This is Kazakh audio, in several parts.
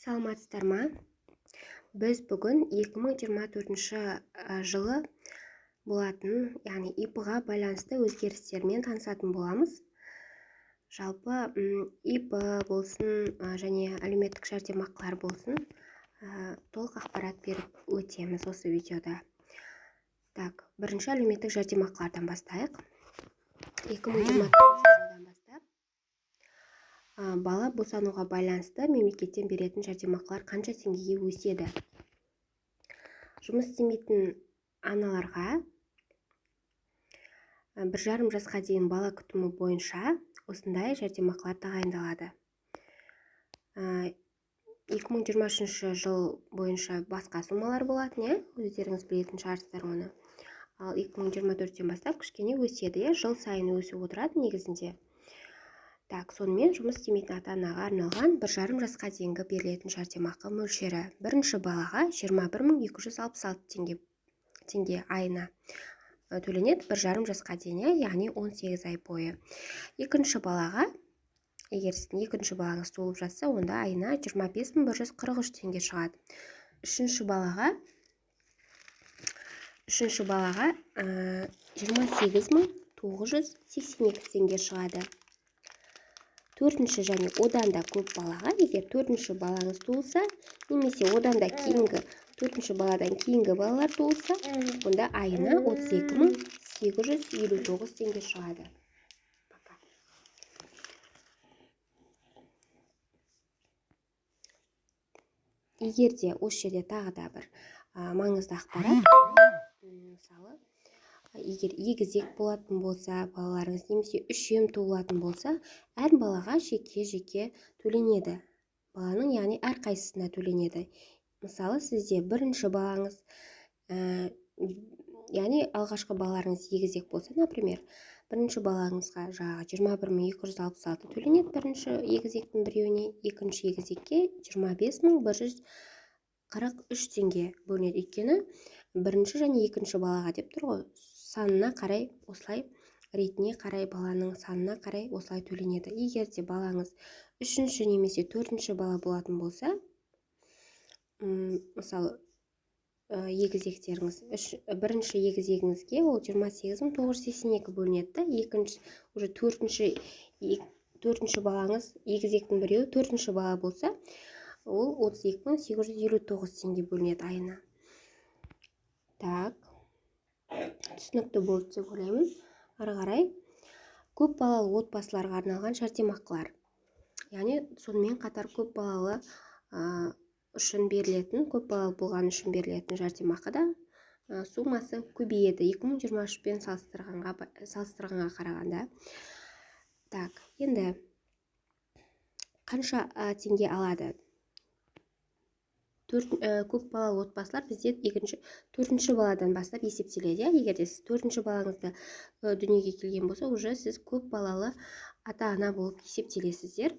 Саламатсыздар ма? Біз бүгін 2024 жылы болатын, яғни ИП-ға байланысты өзгерістермен танысатын боламыз. Жалпы ИП болсын және әлеуметтік жәрдемақылар болсын, толық ақпарат беріп өтеміз осы видеода. Так, бірінші әлеуметтік жәрдемақылардан бастайық. 2024 жылдан бастап бала босануға байланысты мемлекеттен беретін жәрдемақылар қанша теңгеге өседі? Жұмыс істемейтін аналарға 1,5 жасқа дейін бала күтімі бойынша осындай жәрдемақылар тағайындалады. 2023 жыл бойынша басқа суммалар болатын, иә, өздеріңіз білетін шығарсыздар оны. Ал 2024-тен бастап кішкене өседі, иә, жыл сайын өсіп отырады негізінде. Так, сонымен жұмыс істемейтін ата-анаға арналған 1,5 жасқа дейінгі берілетін жәрдемақы мөлшері бірінші балаға 21 266 теңге айына төленеді 1,5 жасқа дейін, яғни 18 ай бойы. Екінші балаға, егер сіздің екінші балаңыз туылып жатса, онда айына 25 143 теңге шығады. Үшінші балаға 28 982 теңге шығады. Төртінші және одан да көп балаға, егер төртінші балаңыз туылса, немесе одан да кейінгі, төртінші баладан кейінгі балалар туылса, онда айына 32 859 теңге шығады. Пока. Егер де осы жерде тағы да бір маңызды ақпарат, мысалы, егер егізек болатын болса балаларыңыз немесе үшем туылатын болса, әр балаға жеке-жеке төленеді. Баланың, яғни әрқайсысына төленеді. Мысалы, сізде бірінші балаңыз, яғни алғашқы балаларыңыз егізек болса, например, бірінші балаңызға жаңағы 21 266 төленеді бірінші егізектің біреуіне, екінші егізекке 25 143 теңге бөлінеді. Өйткені бірінші және екінші балаға деп тұр ғой, санына қарай осылай, ретіне қарай, баланың санына қарай осылай төленеді. Егер де балаңыз үшінші немесе төртінші бала болатын болса, мысалы, егізектеріңіз бірінші егізегіңізге ол 28 982 бөлінеді да, екінші, уже төртінші балаңыз, егізектің біреуі төртінші бала болса, ол 32 859 теңге бөлінеді айына. Так, түсінікті болды деп ойлаймын. Ары қарай көп балалы отбасыларға арналған жәрдемақылар, яғни сонымен қатар көп балалы үшін берілетін, көп балалы болған үшін берілетін жәрдемақы да суммасы көбейеді 2023-пен салыстырғанға қарағанда. Так, енді қанша теңге алады? Көп балалы отбасылар бізде екінші, төртінші баладан бастап есептеледі, иә. Егер де сіз төртінші балаңызды дүниеге келген болса, уже сіз көп балалы ата-ана болып есептелесіздер.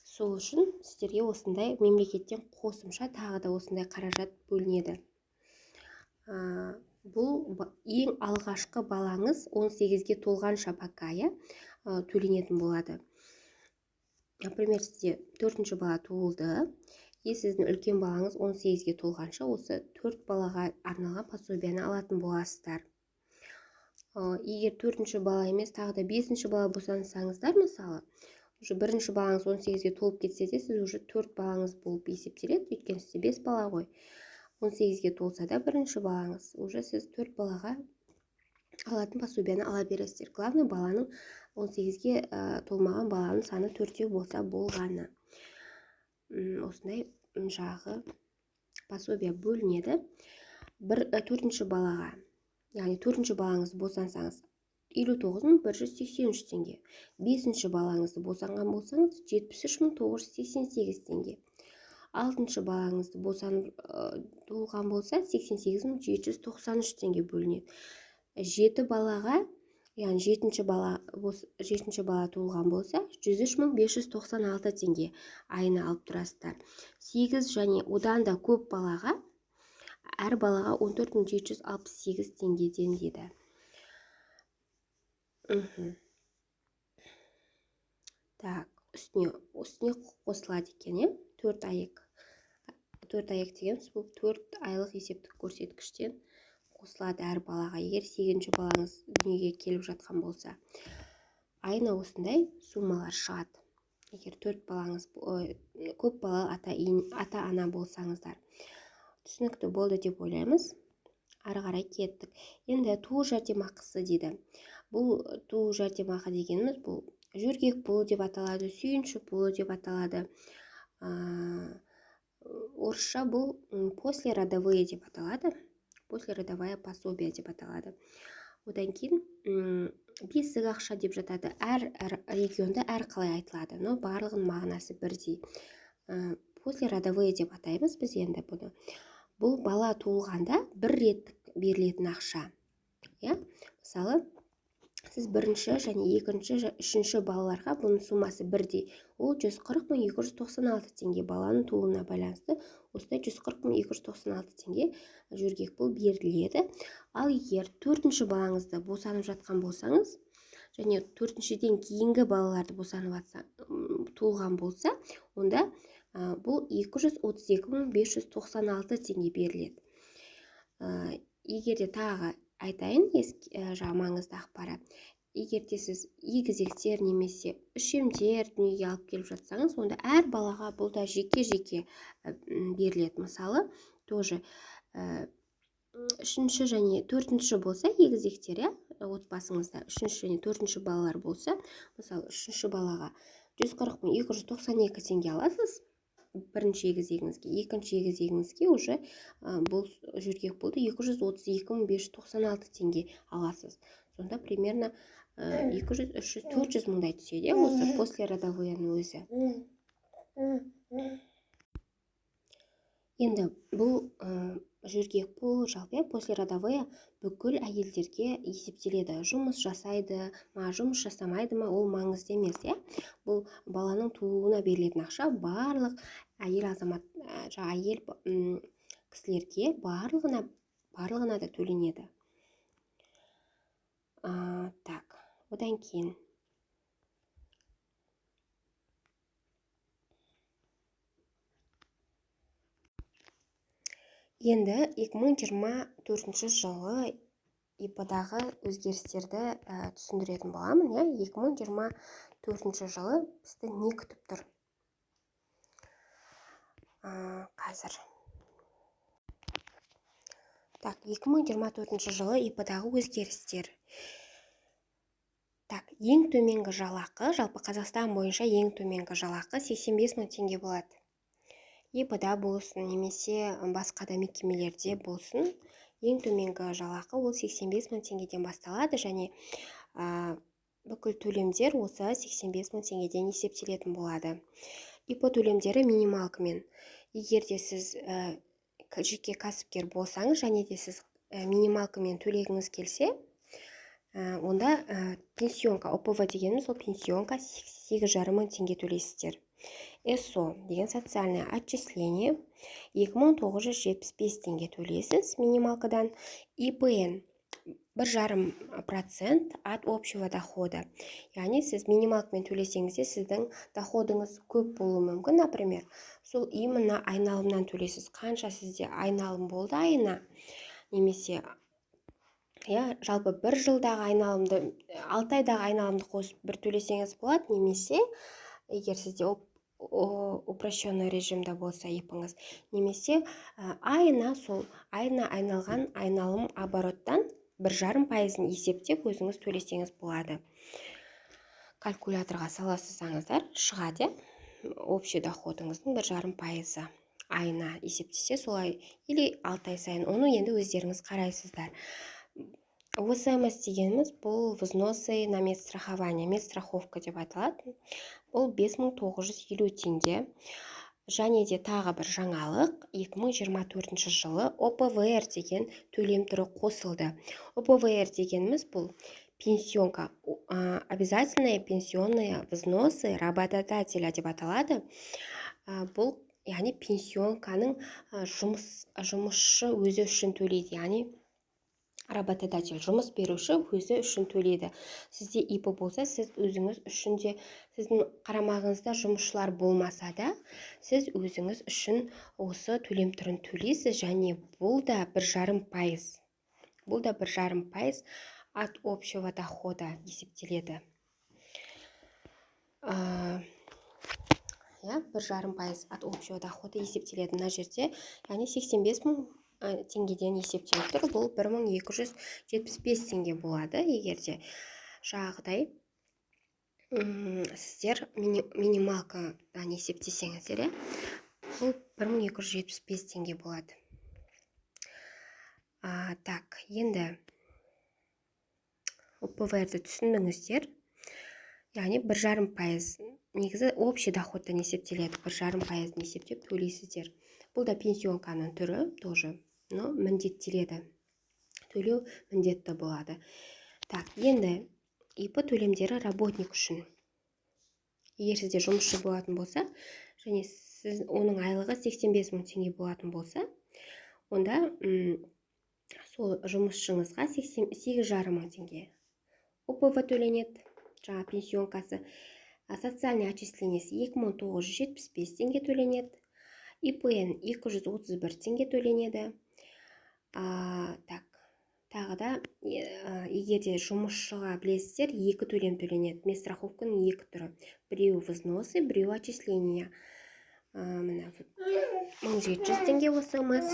Сол үшін сіздерге осындай мемлекеттен қосымша тағы да осындай қаражат бөлінеді. Бұл ең алғашқы балаңыз 18-ге толғанша пока, иә, төленетін болады. Например, сізде төртінші бала туылды, и сіздің үлкен балаңыз 18-ге толғанша осы төрт балаға арналған пособияны алатын боласыздар. Егер төртінші бала емес, тағы да бесінші бала босансаңыздар, мысалы, уже бірінші балаңыз 18-ге толып кетсе де, сіз уже төрт балаңыз болып есептеледі, өйткені сізде 5 бала ғой. 18-ге толса да бірінші балаңыз, уже сіз төрт балаға алатын пособияны ала бересіздер. Главное, баланың 18-ге толмаған баланың саны төртеу болса болғаны. Осындай жағы пособия бөлінеді. Бір, төртінші балаға, яғни төртінші балаңызды босансаңыз, 59 183 теңге. Бесінші балаңызды босанған болсаңыз, 73 988 теңге. Алтыншы балаңызды босанып, туылған болса, 88 793 теңге бөлінеді. Жеті балаға, яғни жетінші бала туылған болса, 103 596 теңге айына алып тұрасыздар. 8 және одан да көп балаға, әр балаға 14 768 теңгеден деді. Так, үстіне қосылады екен, иә? 4 АЕК. 4 АЕК дегеніміз бұл 4 айлық есептік көрсеткіштен қосылады әр балаға. Егер 8-ші балаңыз дүниеге келіп жатқан болса, айына осындай суммалар шығады. Егер 4 балаңыз, көп балалы ата-ана болсаңыздар. Түсінікті болды деп ойлаймыз. Ары қарай кеттік. Енді туу жәрдемақысы дейді. Бұл туу жәрдемақы дегеніміз бұл жөргек пұлы деп аталады, сүйінші пұлы деп аталады. Орысша бұл послеродовые деп аталады. Послеродовая пособие деп аталады. Одан кейін бесік ақша деп жатады. Әр регионда әр қалай айтылады, но барлығының мағынасы бірдей. Послеродовые деп атаймыз біз енді бұны. Бұл бала туылғанда бір реттік берілетін ақша. Иә? Мысалы, сіз бірінші және екінші, үшінші балаларға бұның суммасы бірдей. Ол 140 296 теңге. Баланың тууына байланысты осындай 140 296 теңге жөргек пұл беріледі. Ал егер төртінші балаңызды босанып жатқан болсаңыз және төртіншіден кейінгі балаларды босанып жатса, туылған болса, онда бұл 232 596 теңге беріледі. Егер де тағы айтайын, жаңа маңызды ақпарат. Егер де сіз егізектер немесе үшемдер дүниеге алып келіп жатсаңыз, онда әр балаға бұл да жеке-жеке беріледі. Мысалы, тоже үшінші және төртінші болса егізектер, иә, отбасыңызда үшінші және төртінші балалар болса, мысалы, үшінші балаға 140 292 теңге аласыз бірінші егізегіңізге, екінші егізегіңізге уже бұл жөргек пұлды 232 596 теңге аласыз. Сонда примерно 200, 300, 400 мыңдай түседі, иә, осы послеродовыйның өзі. Енді бұл жөргек пұл жалпы, иә, послеродовые бүкіл әйелдерге есептеледі. Жұмыс жасайды ма, жұмыс жасамайды ма, ол маңызды емес, иә. Бұл баланың тууына берілетін ақша барлық әйел азамат, жаңа әйел кісілерге барлығына да төленеді. Так, одан кейін енді 2024 жылы ИП-дағы өзгерістерді түсіндіретін боламын, иә. 2024 жылы бізді не күтіп тұр? Қазір. Так, 2024 жылы ИП-дағы өзгерістер. Так, ең төменгі жалақы, жалпы Қазақстан бойынша ең төменгі жалақы 85 мың теңге болады. ИП-да болсын, немесе басқа да мекемелерде болсын, ең төменгі жалақы ол 85 мың теңгеден басталады және бүкіл төлемдер осы 85 мың теңгеден есептелетін болады. ИП төлемдері минималкамен. Егер де сіз жеке кәсіпкер болсаңыз және де сіз минималкамен төлегіңіз келсе, онда пенсионка, ОПВ дегеніміз ол пенсионка сегіз жарым мың теңге төлейсіздер. ЭСО деген социальное отчисление 2975 теңге төлейсіз минималкадан. ИПН бір жарым процент от общего дохода. Яғни сіз минималкамен төлесеңіз де сіздің доходыңыз көп болуы мүмкін, например, сол именно айналымнан төлейсіз. Қанша сізде айналым болды айына, немесе иә, жалпы бір жылдағы айналымды, 6 айдағы айналымды қосып бір төлесеңіз болады, немесе егер сізде упрощенный режимде болса ИП-іңіз, немесе айына сол айына айналған айналым обороттан бір жарым пайызын есептеп өзіңіз төлесеңіз болады. Калькуляторға саласызсаңыздар шығады, иә, общий доходыңыздың бір жарым пайызы айына есептесе солай, или 6 ай сайын, оны енді өздеріңіз қарайсыздар. ОСМС дегеніміз бұл взносы на медстрахование, медстраховка деп аталады. Бұл 5950 теңге. Және де тағы бір жаңалық, 2024 жылы ОПВР деген төлем түрі қосылды. ОПВР дегеніміз бұл пенсионка, обязательные пенсионные взносы работодателя деп аталады. Бұл, яғни пенсионканың, жұмысшы өзі үшін төлейді, яғни Работодатель, жұмыс беруші өзі үшін төлейді. Сізде ИП болса, сіз өзіңіз үшін де, сіздің қарамағыңызда жұмысшылар болмаса да, сіз өзіңіз үшін осы төлем түрін төлейсіз, және бұл да 1,5%. Бұл да 1,5% от общего дохода есептеледі. Иә, 1,5% от общего дохода есептеледі мына жерде, яғни 85 000 теңгеден есептеліп тұр. Бұл 1275 теңге болады, егер де жаңағыдай сіздер минималкадан есептесеңіздер, иә, бұл 1275 теңге болады. Так, енді ОПВР-ді түсіндіңіздер, яғни 1,5% негізі общий доходтан есептеледі, 1,5%-ын есептеп төлейсіздер. Бұл да пенсионканың түрі тоже, но міндеттеледі, төлеу міндетті болады. Так, енді ИП төлемдері работник үшін. Егер сізде жұмысшы болатын болса және сіз оның айлығы 85 мың теңге болатын болса, онда сол жұмысшыңызға 88,5 мың теңге ОПВ төленеді, жаңа пенсионкасы, социальный отчислениесі 2975 теңге төленеді, ИПН 231 теңге төленеді. Так, тағы да егер де жұмысшыға, білесіздер, екі төлем төленеді, медстраховканың екі түрі: біреуі взносы, біреуі отчисления. Міне, 1700 теңге ОСМС.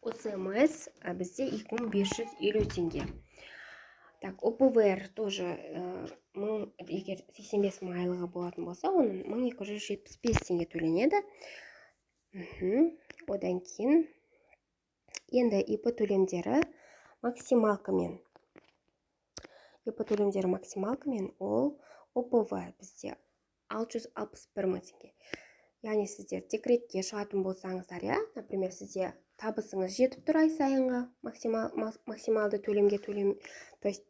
ОСМС бізде 2550 теңге. Так, ОПВР тоже мың, егер 85 мың айлығы болатын болса, оның 1275 теңге төленеді. Одан кейін енді ИП төлемдері максималкамен. ИП төлемдері максималкамен ол ОПВ бізде 661 мың теңге. Яғни сіздер декретке шығатын болсаңыздар, иә, например, сізде табысыңыз жетіп тұр ай сайынғы максималды төлемге, төлем, то есть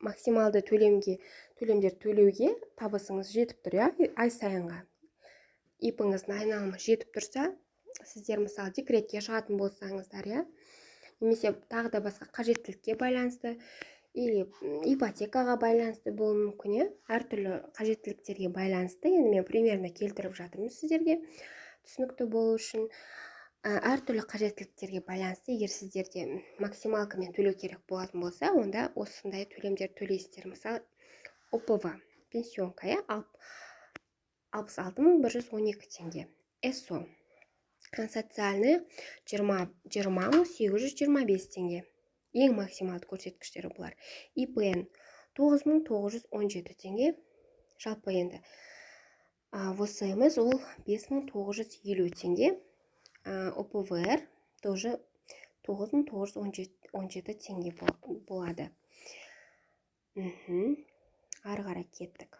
максималды төлемге, төлемдер төлеуге табысыңыз жетіп тұр, иә, ай сайынғы ИП-іңіздің айналымы жетіп тұрса, сіздер, мысалы, декретке шығатын болсаңыздар, иә, немесе тағы да басқа қажеттілікке байланысты или ипотекаға байланысты болуы мүмкін, иә, әртүрлі қажеттіліктерге байланысты. Енді мен примерно келтіріп жатырмын сіздерге түсінікті болу үшін. Әртүрлі қажеттіліктерге байланысты, егер сіздерде максималкамен төлеу керек болатын болса, онда осындай төлемдер төлейсіздер. Мысалы, ОПВ, пенсионка, иә, 66 112 теңге, СО социальный 20 825 теңге, ең максималды көрсеткіштері бұлар. ИПН 9917 теңге. Жалпы енді ОСМС ол 5950 теңге, ОПВР тоже 9917 теңге болады. Ары қарай кеттік.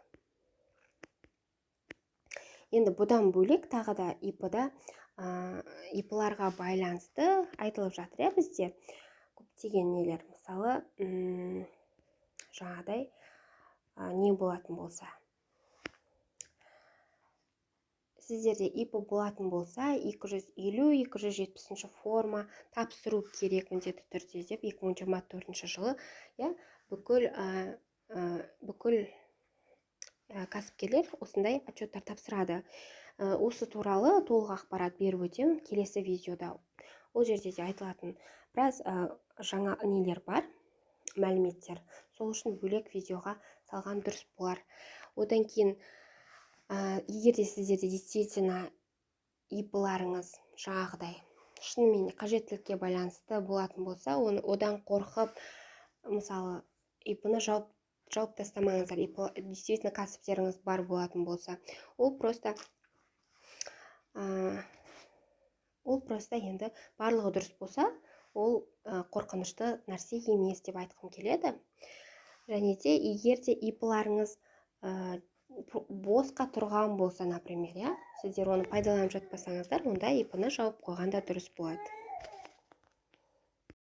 Енді бұдан бөлек тағы да ИП-да, ИП-ларға байланысты айтылып жатыр, иә, бізде көптеген нелер. Мысалы, жаңағыдай не болатын болса, сіздерде ИП болатын болса, 250, 270 форма тапсыру керек міндетті түрде деп 2024 жылы, иә, бүкіл кәсіпкерлер осындай отчеттар тапсырады. Осы туралы толық ақпарат беріп өтемін келесі видеода. Ол жерде де айтылатын біраз жаңа нелер бар, мәліметтер. Сол үшін бөлек видеоға салған дұрыс болар. Одан кейін егер де сіздерде действительно ИП-ларыңыз жаңағыдай шынымен қажеттілікке байланысты болатын болса, оны одан қорқып, мысалы, ИП-ны жауып тастамаңыздар. ИП действительно кәсіптеріңіз бар болатын болса, ол просто енді барлығы дұрыс болса, ол қорқынышты нәрсе емес деп айтқым келеді. Және де егер де ИП-ларыңыз босқа тұрған болса, например, иә, сіздер оны пайдаланып жатпасаңыздар, онда ИП-ны жауып қойған да дұрыс болады.